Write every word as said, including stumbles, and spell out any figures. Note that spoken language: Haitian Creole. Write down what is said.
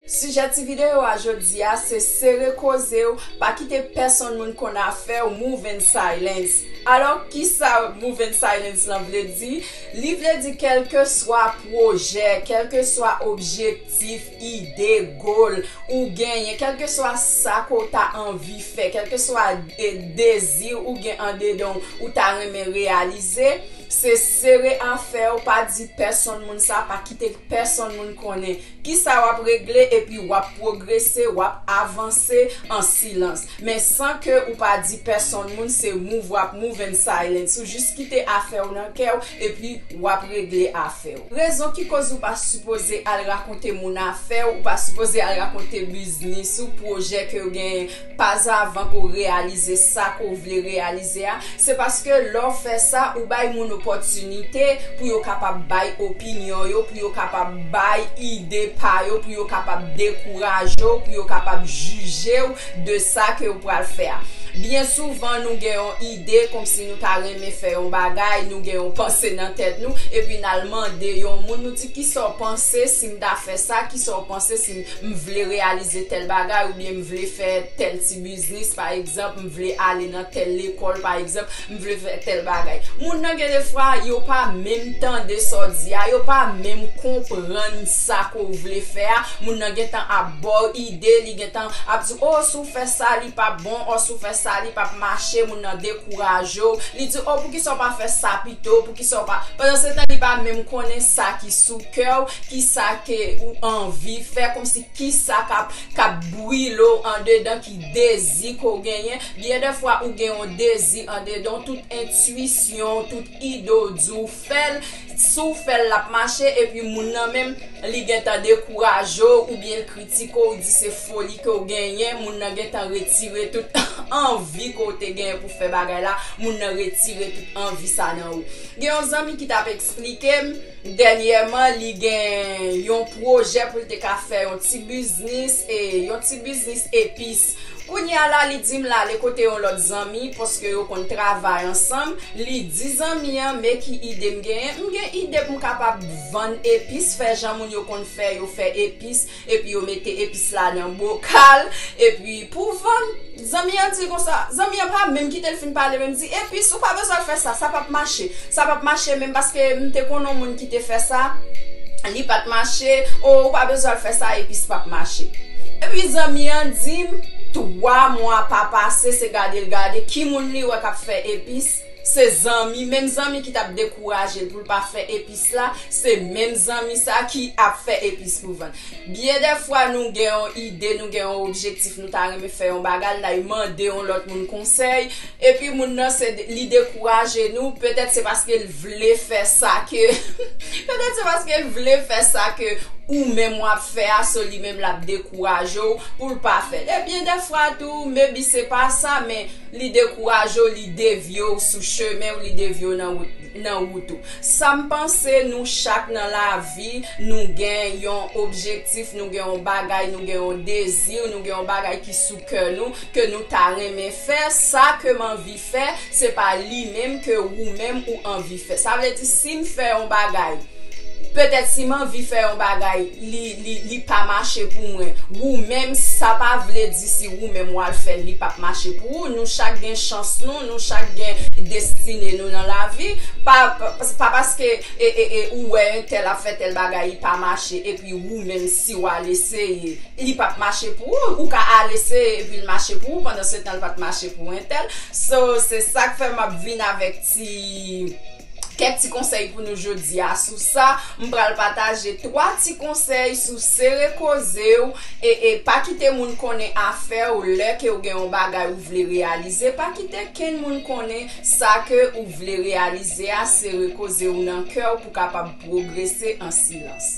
Sijè ti videyo a jodi a se sere koze w, pa kite pèsonn moun konn afè w, move in silence. Alò, kisa move in silence lan vle di? Li vle di kèlkeswa pwojè, kèlkeswa objektif, ide, goal ou genyen, kèlkeswa sa ke w ta anvi fè, kèlkeswa, e, dezi ou gen andedan w, ou ta renmen reyalize, se sere afè w, pa di pèsonn moun sa, pa kite pèsonn moun konnen. Kisa w ap regle, epi w ap pwogrese, w ap avanse an silans. Men san ke ou pa di pèsonn moun, se move, w ap move in silence. Ou jis kite afè w nan kè w, epi w ap regle afè w. Rezon ki koz ou pa sipoze al rakonte moun afè w, ou pa sipoze al rakonte biznis ou, pwojè ke w genyen, pazavan ke w reyalize sa ke w vle reyalize a, se paske lè w fè sa, ou bay moun opòtinite pou yo kapab bay opinyon yo, pou yo kapab bay ide pa yo, pou yo kapab dekouraje w, pou yo kapab jije w de sa ke w pral fè a. Byen souvan, nou gen yon ide kòmsi nou ta renmen fè yon bagay, nou gen yon panse nan tèt nou, epi n al mande yon moun, nou di, "Kisa w panse si m ta fè sa? Kisa w panse si m, m vle reyalize tèl bagay, oubyen m vle fè tèl ti biznis, pa egzanp, m vle ale nan tèl lekòl, pa egzanp, m vle fè tèl bagay." Moun nan gen de fwa, yo pa menm tande sa w di a, yo pa menm konprann sa ke w vle fè a. Moun nan gentan ap ba w ide, li gentan ap di, "O, si w fè sa, li p ap bon, o, si w fè sa, li p ap mache." Moun nan dekouraje w. Li di, "O, poukisa w pa fè sa pito? Poukisa w pa?" Pandansetan, li pa menm konnen sa ki sou kè w, ki sa ke ou anvi fè, kòmsi ki sa k ap, k ap brile w andedan, ki dezi ke w genyen. Byen de fwa, ou gen yon dezi andedan w, tout entwisyon w, tout ide w di w fè l, si w fè l, l ap mache, epi moun nan menm, li gentan dekouraje w, oubyen l kritike w, di se foli ke w genyen, moun nan gentan retire tout anvi ke w te genyen pou fè bagay la, moun nan retire tout anvi sa nan ou. Gen yon zanmi ki t ap eksplike m, dènyèman, li gen yon pwojè pou l te ka fè yon ti biznis, e yon ti biznis epis. Kounye a la, li di m l ale kote yon lòt zanmi, paske yo konn travay ansanm. Li di zanmi an, "Men ki ide m genyen. M gen ide pou m kapab vann epis, fè jan moun yo konn fè, yo fè epis, epi yo mete epis la nan bokal, epi pou vann." Zanmi an di konsa, zanmi an pa menm kite l fin pale, menm di, "Epis, ou pa bezwen al fè sa, sa p ap mache. Sa p ap mache menm, paske m te konnen yon moun ki te fè sa, li pa t mache. O, ou pa bezwen al fè sa, epis p ap mache." Epi zanmi an di m, twa mwa pa pase, se gade l gade, ki moun li wè k ap fè epis? Se zanmi, menm zanmi ki t ap dekouraje l pou l pa fè epis la, se menm zanmi sa ki ap fè epis pou vann. Byen de fwa, nou gen yon ide, nou gen yon objektif, nou ta renmen fè yon bagay, n al mande yon lòt moun konsèy, epi moun nan, se de, li dekouraje nou, petèt se paske l vle fè sa ke, petèt se paske l vle fè sa ke ou menm w ap fè a, so li menm l ap dekouraje w pou l pa fè l. E byen de fwa tou, maybe se pa sa, men li dekouraje w, li devye w sou chemen w, li devye w nan wout, nan wout ou. Sa m panse, nou chak nan lavi, nou gen yon objektif, nou gen yon bagay, nou gen yon dezi, nou gen yon bagay ki sou kè nou, ke nou ta renmen fè. Sa ke m anvi fè, se pa li menm ke ou menm ou anvi fè. Sa vle di, si m fè yon bagay, petèt si m anvi fè yon bagay, li, li, li pa mache pou mwen. Ou menm, sa pa vle di si ou menm w al fè l, li p ap mache pou ou. Nou chak gen chans nou, nou chak gen destine nou nan lavi. Pa, pa, pa paske, e, e, e, ou wè entèl ap fè tèl bagay, li pa mache, epi ou menm, si w al eseye, li p ap mache pou ou. Ou ka al eseye, epi l mache pou ou, pandan se tan l pa t mache pou entèl. So, se sa k fè m ap vin avèk ti kèk ti konsèy pou nou jodi a sou sa. M pral pataje twa ti konsèy sou sere koze w e, e pa kite moun konnen afè w lè ke w gen yon bagay ou vle reyalize. Pa kite kenn moun konnen sa ke ou vle reyalize a, sere koze w nan kè w pou kapab pwogrese an silans.